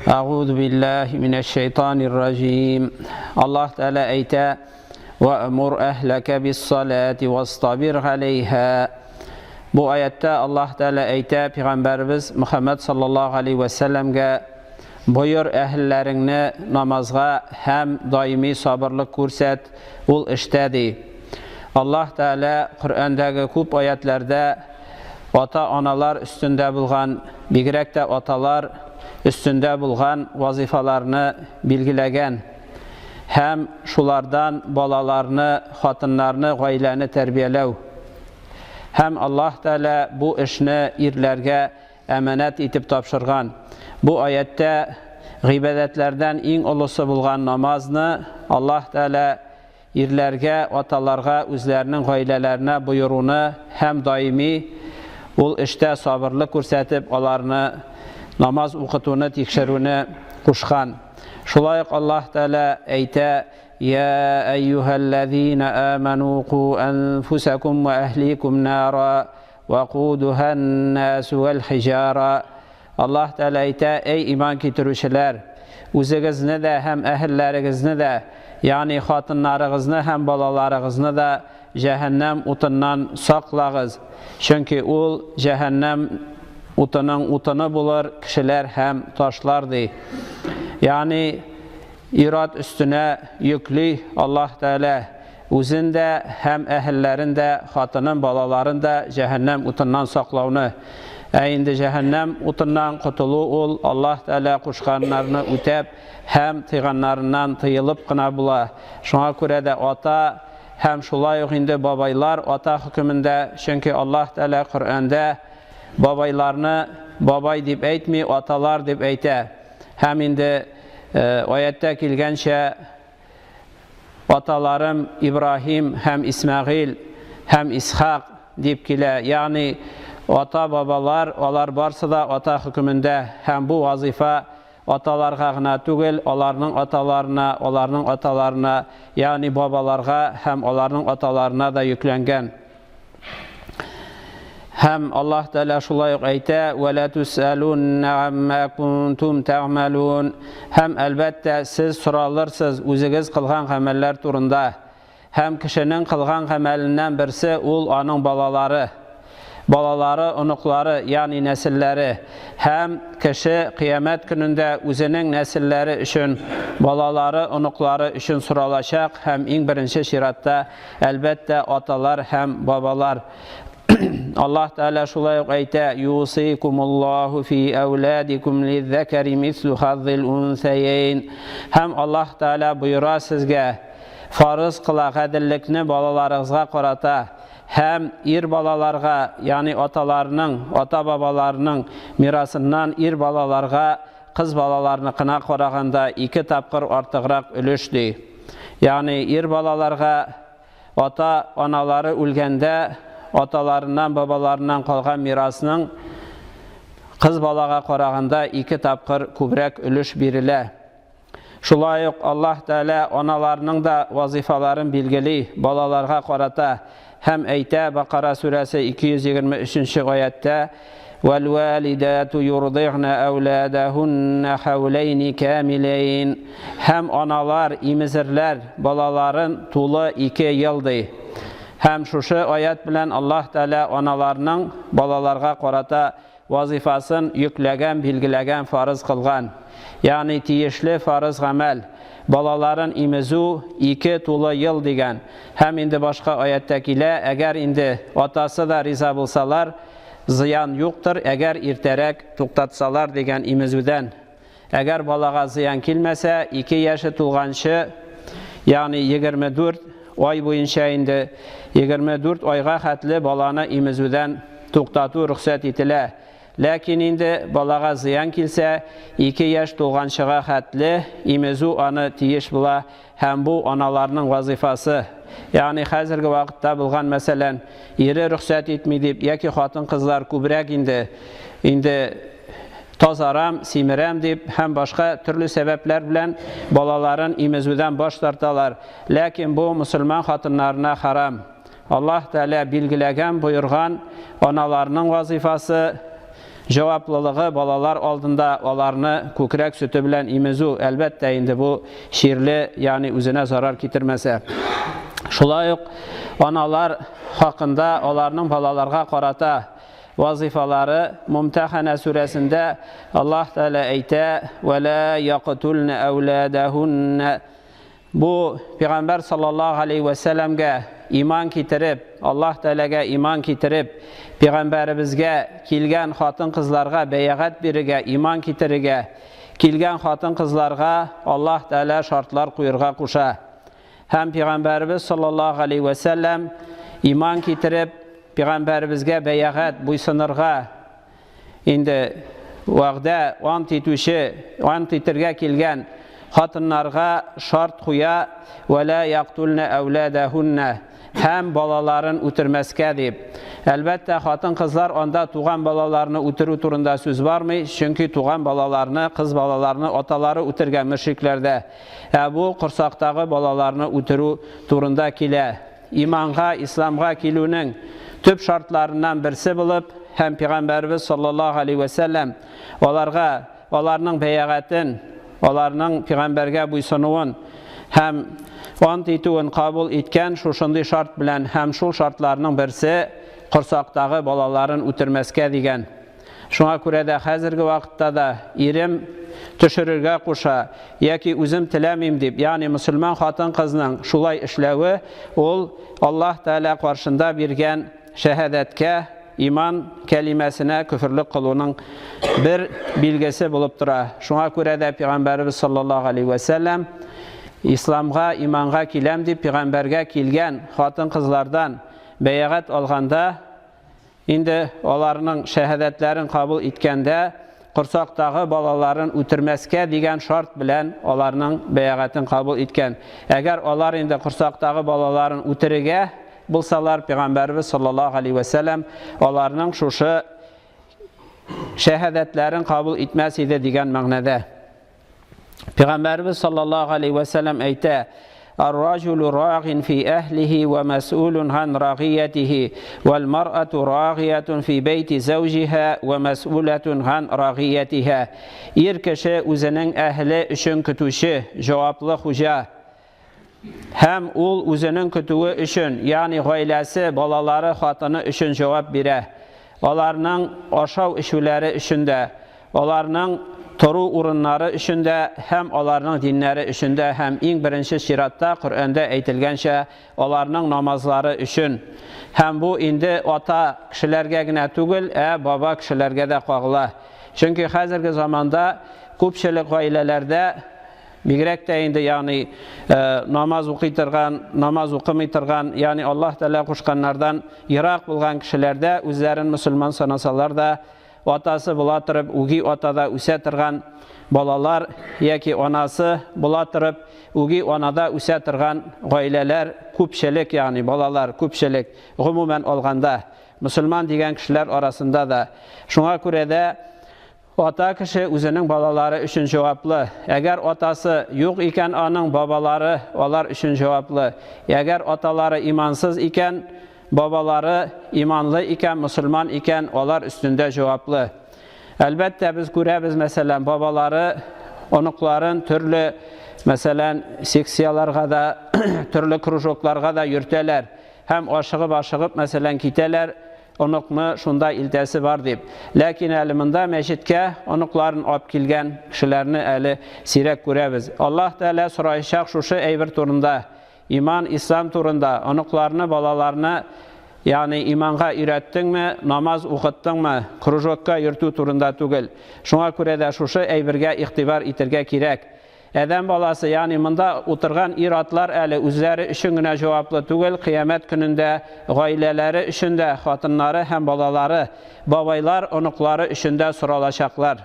Әгъузу биллаһи минәш шайтанир раҗим. Аллаһ Тәгалә әйтә: "Вә'мур әһләкә бис-салати вастабир галәйһа". Бу аятта Аллаһ Тәгалә әйтә пәйгамбәребез Мөхәммәд саллаллаһу алейхи вә сәлләмгә: "Боер әһелләреңне намазга һәм даими сабырлык күрсәт ул эштә", ди. Аллаһ Тәгалә Коръәндәге күп аятләрдә ата-аналар өстендә булган, бигрәк тә аталар өстендә булган вазыйфаларны билгеләгән һәм шулардан балаларны, хатыннарны, гаиләне тәрбияләү. Һәм Аллаһ Тәгалә бу эшне ирләргә әманәт итеп тапшырган. Бу аятьтә гыйбадәтләрдән иң олысы булган намазны Аллаһ Тәгалә Ирләргә, аталарга үзләренең гаиләләренә боеруны һәм даими ул эштә сабырлык күрсәтеп, аларны намаз укытуны тикшерүне кушкан. Шулай ук Аллаһ Тәгалә әйтә, Йә әйюһәлләзина амәну ку әнфусәкум вә әһликум нара, вәкудуһән-нәсу вәл-хиҗара. Аллаһ Тәгалә әйтә, Әй иман китерүчеләр! Үзегезне дә һәм әһелләрегезне дә, ягъни хатыннарыгызны һәм балаларыгызны да җәһәннәм утыннан саклагыз, чөнки ул җәһәннәм утының утыны булыр кешеләр һәм ташлар, ди. Ягъни ир-ат өстенә йөкли Аллаһ Тәгалә. Үзен дә һәм әһелләрен дә, хатынын, балаларын да җәһәннәм утыннан саклауны. Ә инде җәһәннәм утыннан котылу ул Аллаһ Тәгалә кушканнарны үтәп һәм тыйганнарыннан тыелып кына була. Шуңа күрә дә ата һәм шулай ук инде бабайлар ата хөкемендә, чөнки Аллаһ Тәгалә Коръәндә бабайларны бабай дип әйтми, аталар дип әйтә. Һәм инде аятьтә килгәнчә, Аталарым Ибраһим һәм Исмәгыйль һәм Исхак дип килә, ягъни ата-бабалар, алар барсы да ата хөкемендә һәм бу вазыйфа аталарга гына түгел, аларның аталарына, аларның аталарына, ягъни бабаларга һәм аларның аталарына да йөкләнгән. Һәм Аллаһ Тәгалә шулай ук әйтә: "Ва ла тусалунна амма кунтум тәгъмәлун". Һәм әлбәттә, сез соралырсыз үзегез кылган гамәлләр турында. Һәм кешенең кылган гамәленнән берсе ул аның балалары. Балалары, оныклары, ягъни нәселләре. Һәм кеше кыямәт көнендә үзенең нәселләре өчен, балалары, оныклары өчен соралачак һәм иң беренче чиратта Әлбәттә, аталар һәм бабалар. Аллаһ Тәгалә шулай ук әйтә, Юсыйкумуллаһу фи әүләдикум лиззәкәри мислу хаззил унсәйәйн. Һәм Аллаһ Тәгалә боера сезгә, фарыз кыла гаделлекне балаларыгызга карата һәм ир балаларга, ягъни аталарының, ата-бабаларының мирасыннан ир балаларга кыз балаларныкына караганда ике тапкыр артыграк өлеш, ди. Ягъни ир балаларга ата аналары үлгәндә аталарыннан, бабаларыннан калган мирасның кыз балага караганда ике тапкыр күбрәк өлеш бирелә. Шулай ук Аллаһ Тәгалә аналарның да вазыйфаларын билгели балаларга карата һәм әйтә, Бакара сүрәсе 223 нче аятьтә, Вәл-вәлидәту юрдигъна әүләдәһүннә хәүләйни кәмиләйн. Һәм аналар имезерләр балаларын тулы ике ел, ди. Һәм шушы аять белән Аллаһ Тәгалә аналарның балаларга карата вазыйфасын йөкләгән, билгеләгән, фарыз кылган. Ягъни тиешле фарыз гамәл, балаларын имезү ике тулы ел дигән. Һәм инде башка аятьтә килә, әгәр инде атасы да риза булсалар, зыян юктыр, әгәр иртәрәк туктатсалар дигән имезүдән. Әгәр балага зыян килмәсә, ике яше тулганчы, ягъни 24 ай буенча инде 24 айга хәтле баланы имезүдән туктату рөхсәт ителә. Ләкин инде балага зыян килсә, ике яшь тулганчыга хәтле имезү аны тиеш була Һәм бу аналарның вазыйфасы. Ягъни хәзерге вакытта булган, мәсәлән, ире рөхсәт итми дип яки хатын-кызлар күбрәк инде инде тазарам, симерәм дип һәм башка төрле сәбәпләр белән балаларын имезүдән баш тарталар. Ләкин бу мөселман хатыннарына харам. Аллаһ Тәгалә билгеләгән, боерган аналарның вазыйфасы. җаваплылыгы балалар алдында аларны күкрәк сөте белән имезү, әлбәттә инде бу чирле, ягъни үзенә зарар китермәсә. Шулай ук аналар хакында аларның балаларга карата вазифалары Мумтахана сүрәсендә Аллаһ Тәгалә әйтә: "Ва ла яктулна әүладәһунна" Бу пәйгамбәр саллаллаһу алейхи вә сәлләмгә иман китереп, Аллаһ Тәгаләгә иман китереп, пәйгамбәребезгә килгән хатын-кызларга бәягать бирергә, иман китерергә килгән хатын-кызларга Аллаһ Тәгалә шартлар куерга куша. Һәм пәйгамбәребез саллаллаһу алейхи вә сәлләм иман китереп, пәйгамбәребезгә бәягать, буйсынырга Инде вәгъдә, ант итүче, ант итергә килгән хатыннарга шарт куя, вәлә яктулнә әүләдәһүннә, һәм балаларын үтермәскә дип. Әлбәттә, хатын-кызлар анда туган балаларны үтерү турында сүз бармый, чөнки туган балаларны, кыз балаларны аталары үтергән мөшрикләрдә. Ә бу корсактагы балаларны үтерү турында килә. Иманга, исламга килүнең төп шартларыннан берсе булып, һәм Пәйгамбәребез саллаллаһу алейһи вә сәлләм аларга, аларның бәягатен, аларның пәйгамбәргә буйсынуын һәм ант итүен кабул иткән шушындый шарт белән һәм шул шартларның берсе корсактагы балаларын үтермәскә дигән. Шуңа күрә дә хәзерге вакытта да ирем төшерергә куша яки үзем теләмим дип, ягъни мөселман хатын-кызның шулай эшләве, ул Аллаһ Тәгалә каршында биргән шәһадәткә, иман кәлимәсенә көферлек кылуның бер билгесе булып тора. Шуңа күрә дә Пәйгамбәребез саллаллаһу алейһи вә сәлләм исламга, иманга киләм дип пәйгамбәргә килгән хатын-кызлардан бәягать алганда, Инде аларның шәһадәтләрен кабул иткәндә, корсактагы балаларын үтермәскә дигән шарт белән аларның бәягатен кабул иткән. Әгәр алар инде корсактагы балаларын үтерергә булсалар, Пәйгамбәребез саллаллаһу алейһи вә сәлләм аларның шушы шәһадәтләрен кабул итмәс иде дигән мәгънәдә. Пәйгамбәребез саллаллаһу алейһи вә сәлләм әйтә: Ар-раҗулу рагин фи әһлиһи вә мәс'улун ган рагиятиһи, вәл мар'ату рагиятун фи бәйти зәүҗиһа вә мәс'улатун ган рагиятиһа. Ир кеше үзенең әһле өчен көтүче, җаваплы хуҗа. Һәм ул үзенең көтүе өчен, ягъни гаиләсе, балалары, хатыны өчен җавап бирә. Аларның ашау-эчүләре өчен дә, аларның тору урыннары өчен дә һәм аларның диннәре өчен дә һәм иң беренче чиратта Коръәндә әйтелгәнчә, аларның намазлары өчен. Һәм бу инде ата кешеләргә генә түгел, ә баба кешеләргә дә кагыла. Чөнки хәзерге заманда күпчелек гаиләләрдә Бигрәк тә инде, ягъни, намаз укый торган, намаз укымый торган, ягъни Аллаһ Тәгалә кушканнардан ерак булган кешеләрдә үзләрен мөселман санасалар да, атасы була торып, үги атада үсә торган балалар яки анасы була торып, үги анада үсә торган гаиләләр күпчелек, ягъни балалар күпчелек, гомумән алганда, мөселман дигән кешеләр арасында да. Шуңа күрә дә Ата кеше үзенең балалары өчен җаваплы. Әгәр атасы юк икән, аның бабалары алар өчен җаваплы. Әгәр аталары имансыз икән, бабалары иманлы икән, мосылман икән, алар өстендә җаваплы. Әлбәттә, без күрәбез, мәсәлән, бабалары оныкларын төрле, мәсәлән, секцияләргә дә, төрле кружокларга да йөртәләр. Һәм ашыгып-ашыгып, мәсәлән, китәләр, Оныкны шунда илтәсе бар дип. Ләкин әле монда мәчеткә оныкларын ап килгән кешеләрне әле сирәк күрәбез. Аллаһ Тәгалә сораячак шушы әйбер турында, иман, ислам турында, оныкларны, балаларны, ягъни иманга өйрәттеңме, намаз укыттыңмы, кружокка йөртү турында түгел. Шуңа күрә дә шушы әйбергә игътибар итергә кирәк. Адәм баласы, ягъни монда утырган ир-атлар әле үзләре өчен генә җаваплы түгел, кыямәт көнендә гаиләләре өчен дә, хатыннары һәм балалары, бабайлар, оныклары өчен дә соралачаклар.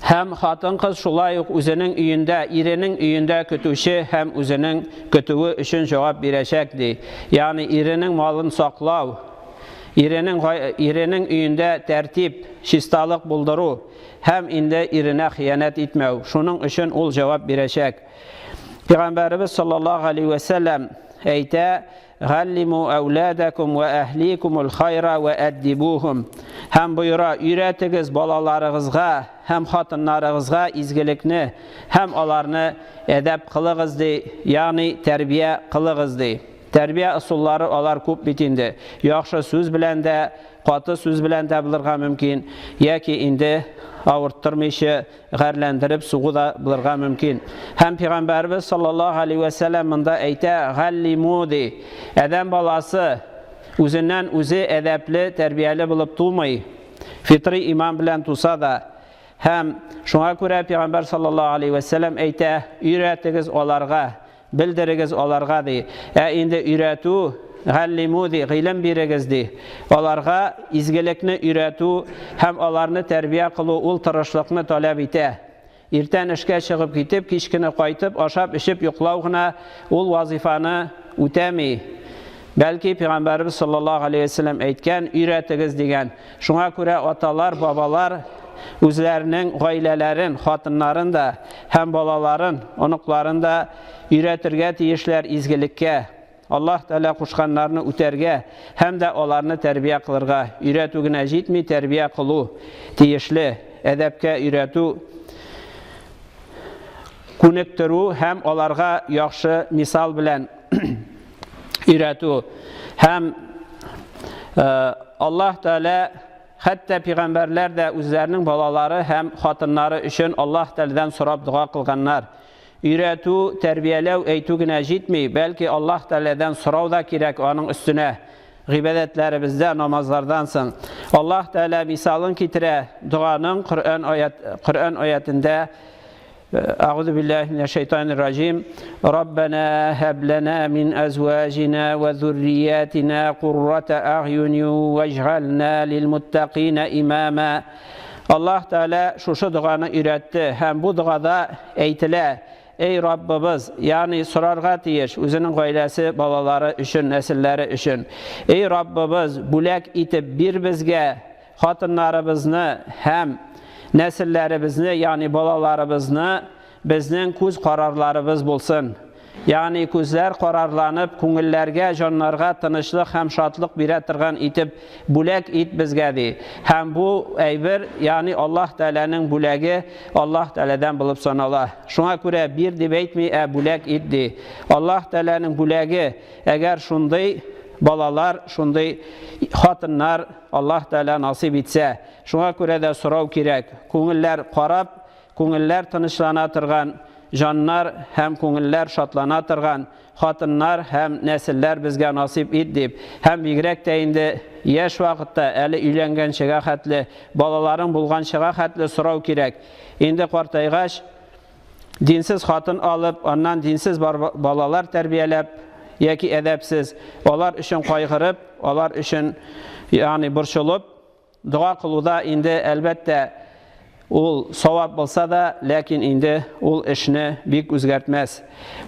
Һәм хатын-кыз шулай ук үзенең өендә, иренең өендә көтүче һәм үзенең көтүе өчен җавап бирәчәк, ди. Ягъни иренең малын саклау, иренең иренең өендә тәртип, чисталык булдыру, Һәм инде иренә хыянәт итмәү. Шуның өчен ул җавап бирәчәк. Пәйгамбәребез саллаллаһу алейһи вә сәлләм әйтә, Галлиму әүләдәкум вә әһликумул хайра вә әддибухум. Һәм боера, өйрәтегез балаларыгызга һәм хатыннарыгызга изгелекне һәм аларны әдәп кылыгыз, ди, ягъни тәрбия кылыгыз, ди. Тәрбия ысуллары алар күп бит инде. Яхшы сүз белән дә, каты сүз белән дә булырга мөмкин, яки инде авырттырмыйча, гарьләндереп сугу да булырга мөмкин. Һәм пәйгамбәрбез саллаллаһу алейһи вә сәлләм монда әйтә, галлиму ди. Адәм баласы үзеннән үзе әдәпле, тәрбияле булып тумый. Фитри иман белән туса да. Һәм шуңа күрә пәйгамбәр саллаллаһу алейһи вә сәлләм әйтә, өйрәтегез аларга, Белдерегез аларга, ди. Ә инде өйрәтү, галлиму, ди, гыйлем бирегез, ди. Аларга изгелекне өйрәтү һәм аларны тәрбия кылу ул тырышлыкны таләп итә. Иртән эшкә чыгып китеп, кич кенә кайтып, ашап-эчеп йоклау гына ул вазыйфаны үтәми. Бәлки, Пәйгамбәребез саллаллаһу алейһи вә сәлләм әйткән, өйрәтегез дигән. Шуңа күрә аталар, бабалар үзләренең гаиләләрен, хатыннарын да һәм балаларын, оныкларын да өйрәтергә тиешләр изгелеккә, Аллаһ Тәгалә кушканнарны үтәргә һәм дә аларны тәрбия кылырга. Өйрәтү генә җитми, тәрбия кылу тиешле, әдәпкә өйрәтү, күнектерү һәм аларга яхшы мисал белән өйрәтү. Һәм Аллаһ Тәгалә хәтта пәйгамбәрләр дә үзләренең балалары һәм хатыннары өчен Аллаһ Тәгаләдән сорап дога кылганнар. Өйрәтү, тәрбияләү, әйтү генә җитми, бәлки Аллаһ Тәгаләдән сорау да кирәк аның өстенә. Гыйбадәтләребездә намазлардан соң Аллаһ Тәгалә мисалын китерә доганың Коръән аят Коръән аятендә Әгъузу биллаһи минәш шайтанир раҗим. Раббана һаб лана мин әзваҗина ва зурриятина куррата әгъюни ваҗгална лил муттакина имама. Аллаһ Тәгалә шушы доганы өйрәтте һәм бу догада әйтелә: Эй Раббыбыз, ягъни сорарга тиеш үзенең гаиләсе, балалары өчен, нәселләре өчен. Эй Раббыбыз, бүләк итеп бир безгә Хатыннарыбызны һәм нәселләребезне, ягъни балаларыбызны безнең күз карарларыбыз булсын. Ягъни күзләр карарланып, күңелләргә, җаннарга тынычлык һәм шатлык бирә торган итеп бүләк ит безгә, ди. Һәм бу әйбер, ягъни Аллаһ Тәгаләнең бүләге, Аллаһ Тәгаләдән булып санала. Шуңа күрә бир дип әйтми, ә бүләк ит ди. Аллаһ Тәгаләнең бүләге, әгәр шундый балалар, шундый хатыннар Аллаһ Тәгалә насыйп итсә. Шуңа күрә дә сорау кирәк. Күңелләр карап, күңелләр тынычлана торган, җаннар һәм күңелләр шатлана торган хатыннар һәм нәселләр безгә насыйп ит дип. Һәм бигрәк тә инде яшь вакытта, әле өйләнгәнчегә хәтле, балаларың булганчыга хәтле сорау кирәк. Инде картайгач, Динсез хатын алып, аннан динсез балалар тәрбияләп, яки әдәпсез, алар өчен кайгырып, алар өчен, ягъни борчылып, дога кылуда инде, әлбәттә, ул савап булса да, ләкин инде ул эшне бик үзгәртмәс.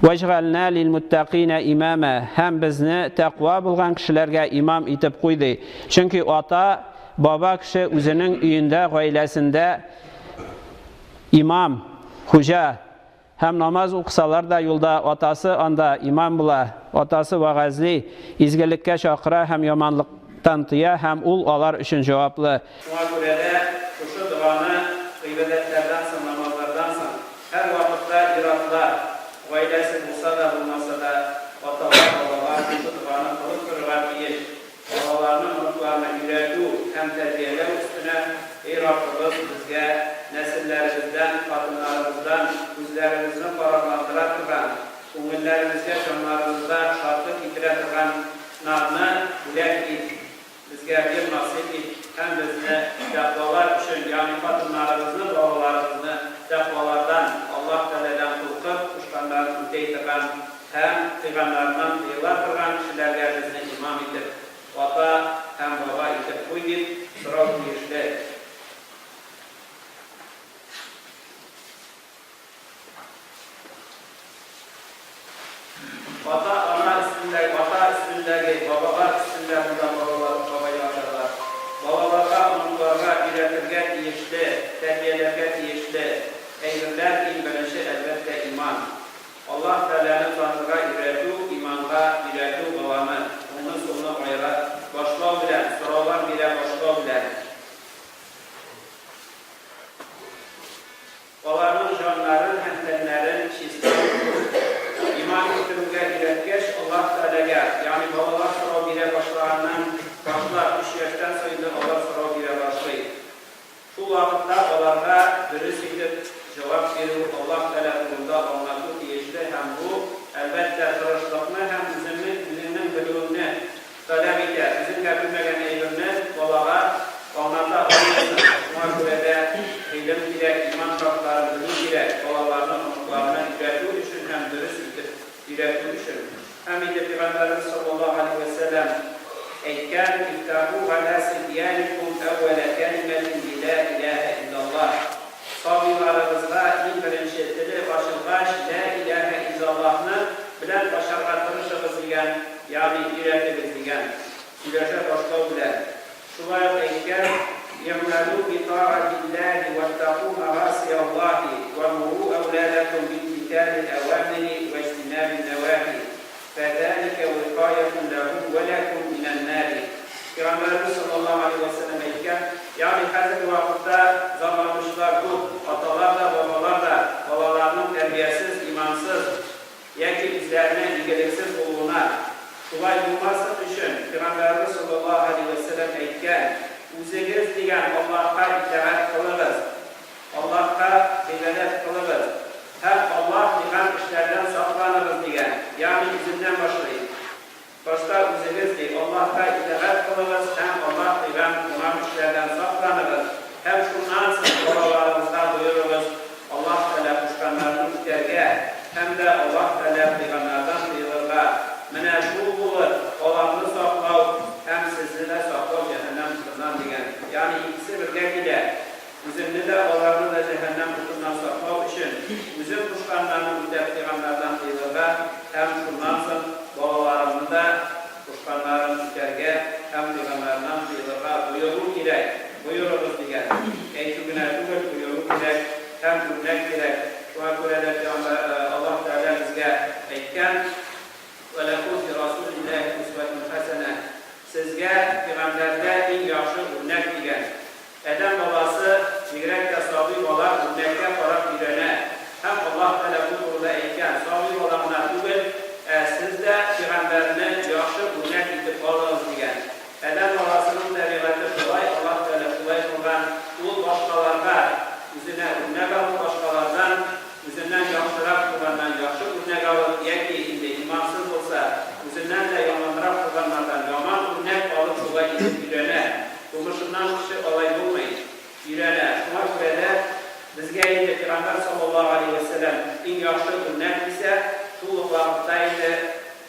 Вәҗгална лилмуттакина имама, һәм безне тәкъва булган кешеләргә имам итеп куй, ди. Чөнки ата, баба кеше үзенең өендә, гаиләсендә Имам, хуҗа, һәм намаз укысалар да юлда атасы анда имам була, атасы вәгазьли, изгелеккә чакыра һәм яманлыктан тыя һәм ул алар өчен җаваплы. Шуңа күрә дә шушы доганы гыйбадәтләрдән соң, намазлардан соң, һәрвакытта ир-атлар, гаиләсе булса да, булмаса да, аталар, бабалар шушы доганы кылып торырга тиеш. Балаларны, оныкларны өйрәтү һәм тәрбияләү өстенә, эй Раббыбыз, безгә нәселләребездән, хатыннарыбыздан күзләребезне карарландыра торган, күңелләребезгә, җаннарыбызга шатлык китерә торган нарны бүләк ит, безгә бир, насыйп ит һәм безне тәкъвалар өчен, ягъни хатыннарыбызны, балаларыбызны тәкъвалардан, Аллаһ Тәгаләдән куркып, кушканнарын үтәй торган Һәм тыйганнарыннан тыела торган кешеләргә безне имам итеп, ата һәм баба итеп куй, дип сорау тиешле. Ата, ана өстендәге, ата өстендәге, бабалар өстендә булган бабалар, бабай-аталар, балаларга, оныкларга өйрәтергә тиешле, тәрбияләргә тиешле әйберләр, иң беренче, әлбәттә, иман. Аллаһ Тәгаләне танырга өйрәтү, иманга өйрәтү баланы. җаннарын һәм тәннәрен чиста тоту. Иман китерүгә өйрәткәч, Аллаһ Тәгаләгә, ягъни балалар сорау бирә башлаганнан башлап, өч яшьтән соң инде алар сорау бирә башлый. Шул вакытта аларга дөрес итеп җавап бирү, Аллаһ Тәгалә турында аңлату тиешле һәм бу, әлбәттә, тырышлыкны һәм үзеңнең үзеңнең белүеңне таләп итә. Үзең дә белмәгән әйберне балага аңлата алмыйсың. Шуңа күрә дә гыйлем кирәк, иман шартларын белү кирәк, балаларны, оныкларны өйрәтү өчен һәм дөрес итеп өйрәтү өчен. Һәм инде Пәйгамбәребез саллаллаһу галәйһи вә сәлләм әйткән, Ифтаху галә сибьяникум әүвәлә кәлимәтин би лә иләһә илляллаһ. Сабыйларыгызга иң беренче теле ачылгач, лә иләһә илляллаһны белән ачарга тырышыгыз дигән, ягъни өйрәтегез дигән. Сөйләшә башлау белән. Шулай ук әйткән, Игъмәлү битагатиллаһи вәттәкү мәгасияллаһи вә муру әүлядәкүм бимтиталил әвамири вәҗтинабин нәвахи, фәзаликә викаятун ләһум вә ләкүм минән нари. Пәйгамбәребез саллаллаһу галәйһи вә сәлләм әйткән, ягъни хәзерге вакытта зарланучылар күп, аталар да, бабалар да балаларының тәрбиясез, имансыз, Яки үзләренә игелексез булуына. Шулай булмасын өчен, Пәйгамбәребез салләллаһу галәйһи вә сәлләм әйткән, Үзегез, дигән, Аллаһка итагать кылыгыз, Аллаһка гыйбадәт кылыгыз һәм Аллаһ тыйган эшләрдән сакланыгыз, дигән, ягъни үзеннән башлый. Башта үзегез, ди, Аллаһка итагать кылыгыз һәм Аллаһ тыйган яман эшләрдән сакланыгыз, һәм шуннан соң балаларыгызга боерыгыз Аллаһ Тәгалә кушканнарны үтәргә һәм дә Аллаһ Тәгалә тыйганнардан тыелырга. Менә шул булыр аларны саклау һәм сезне дә саклау җәһәннәм утыннан, дигән. Ягъни икесе бергә килә. Үземне дә, аларны да җәһәннәм утыннан саклау өчен, үзем кушканнарны үтәп тыйганнардан тыелырга һәм шуннан соң балаларымны да кушканнарын үтәргә һәм тыйганнарыннан тыелырга боеру кирәк. Боерыгыз дигән. Әйтү генә түгел, боеру кирәк һәм үрнәк кирәк. Шуңа күрә дә Пәйгамбәр, Аллаһ Тәгалә безгә әйткән, Вә ләкүм фи Расүлилләһи үсвәтүн хәсәнә, Сезгә Пәйгамбәрдә иң яхшы үрнәк дигән. Адәм баласы, бигрәк тә сабый бала үрнәккә карап өйрәнә. Һәм Аллаһ Тәгалә бу турыда әйткән, Сабый бала гына түгел, ә сез дә пигамбәрне яхшы үрнәк итеп алыгыз, дигән. Адәм баласының табигате шулай, Аллаһ Тәгалә шулай кылган, ул башкаларга үзенә үрнәк алып, башкалардан үзеннән яхшырак булганнан яхшы үрнәк алып, яки инде имансыз булса, үзеннән дә яманрак булганнардан яман үрнәк алып шулай итеп өйрәнә. Тумышыннан кеше алай булмый, өйрәнә. Шуңа күрә дә безгә инде Пәйгамбәр саллаллаһу галәйһи вә сәлләм иң яхшы үрнәк дисә, шул ук вакытта инде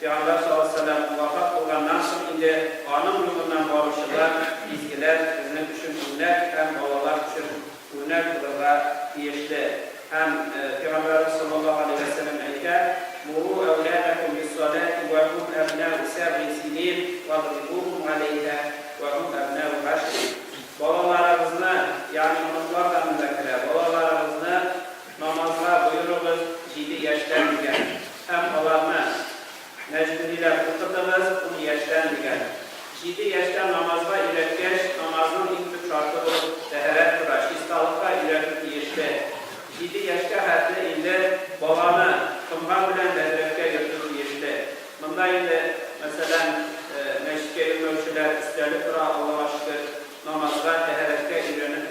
Пәйгамбәр саллаллаһу галәйһи вә сәлләм вафат булганнан соң инде аның юлыннан баручылар, изгеләр безнең өчен үрнәк һәм балалар өчен үрнәк булырга тиешле. Һәм Пәйгамбәребез саллаллаһу галәйһи вә сәлләм әйтә, Муру әүлядәкүм биссаләти вә һум әбнәү сәбгы синин вадрибухум галәйһә вә һум әбнәү гашрин. Балаларыгызны, ягъни оныклар да монда керә, балаларыгызны намазга боерыгыз җиде яшьтән дигән. Һәм аларны мәҗбүриләп укытыгыз ун яшьтән дигән. Җиде яшьтән намазга өйрәткәч, намазның иң төп шарты булып тәһарәт тора, чисталыкка өйрәтү тиешле. Җиде яшькә хәтле инде баланы комган белән бәдрәфкә йөртү тиешле. Монда инде, мәсәлән, мәчеткә йөрмәүчеләр өстәлеп тора, Аллага шөкер, намазга, тәһарәткә өйрәнеп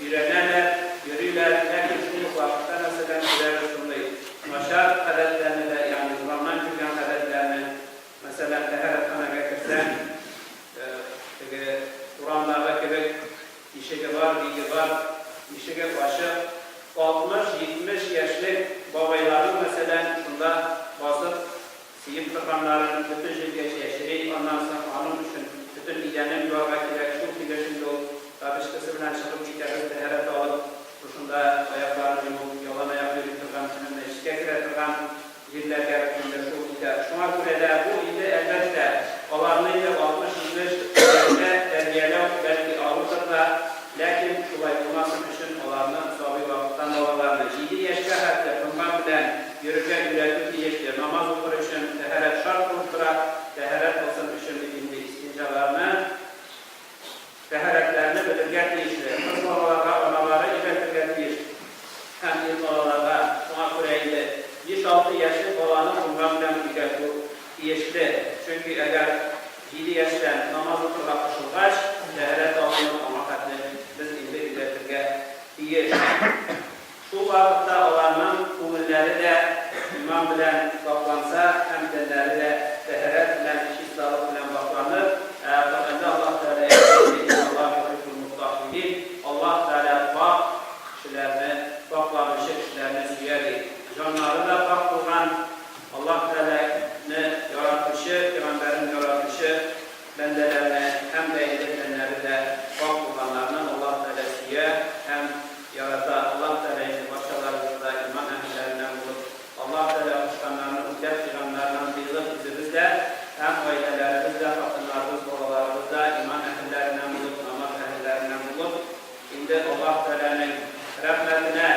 өйрәнәләр, йөриләр, ләкин шул ук вакытта, мәсәлән, күрәбез шундый начар гадәтләрне дә, ягъни урамнан килгән гадәтләрне. Мәсәлән, тәһарәтханәгә керсәң, теге урамдагы кебек ишеге бар, биге бар, ишеге ачык, 60-70 яшьлек бабайларның, мәсәлән, шунда басып сиеп торганнарын бөтен җиргә чәчри, аннан соң аның өчен бөтен идәнен юарга кирәк, шул килеш инде ул тапочкасы белән чыгып китә, без тәһарәт алып, шушында аякларын юып, яланаяк йөри торган һәм мәчеткә керә торган җирләргә инде шул китә. Шуңа күрә дә бу инде, әлбәттә, аларны инде 60-70 яшьтә тәрбияләү бәлки авырдыр да, ләкин шулай булмасын өчен аларны сабый вакыттан балаларны җиде яшькә хәтле комган белән йөрергә өйрәтү тиешле. Намаз укыр өчен тәһарәт шарт булып тора, тәһарәт булсын өчен бит инде истинҗаларны, тәһарәтләрне белергә тиешле. Кыз балаларга аналар. тиеш. Шул вакытта аларның күңелләре дә иман белән пакьланса һәм тәннәре дә тәһарәт белән, чисталык белән пакьланыр. Ә Коръәндә Аллаһ Тәгалә әйтә инде, Инналлаһа юхиббул мутаххирин, Аллаһ Тәгалә пакь кешеләрне, пакьланучы кешеләрне сөя, ди. Җаннары да пакь булган, Аллаһ Тәгаләне яратучы, пәйгамбәрен яратучы бәндәләрне һәм дә инде тәннәре дә пакь булганнарны Аллаһ Тәгалә сөя һәм ярата. Аллаһ Тәгалә инде барчаларыбызны да иман әһелләреннән булып, Аллаһ Тәгалә кушканнарны үтәп, тыйганнарыннан тыелып, үзебез дә һәм гаиләләребез дә, хатыннарыбыз, балаларыбыз да иман әһелләреннән булып, намаз әһелләреннән булып, инде Аллаһ Тәгаләнең рәхмәтенә,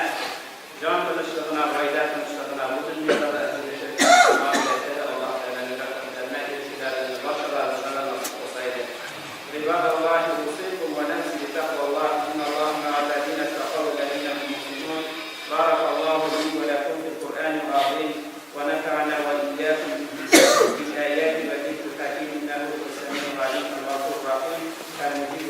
Җан тынычлыгына, гаилә тынычлыгына, бу дөньяда да ирешеп, ахирәттә дә Аллаһ Тәгаләнең рәхмәтләренә ирешүләребезне барчаларыбызга да насыйп кылса иде. Гыйбадаллаһи, усыйкум вә нәфси битәкъваллаһ, инналлаһа мә'әлләзинә иттәкау вәлләзинә һум мухсинун, баракаллаһу ли вә ләкум фил Куръанил газыйм, вә нәфәгънә вә ийякум бил аяти вә зикрил хәким, иннәһу һуәс сәмиул галим, әл-гафурур рахим, әл-муҗибу.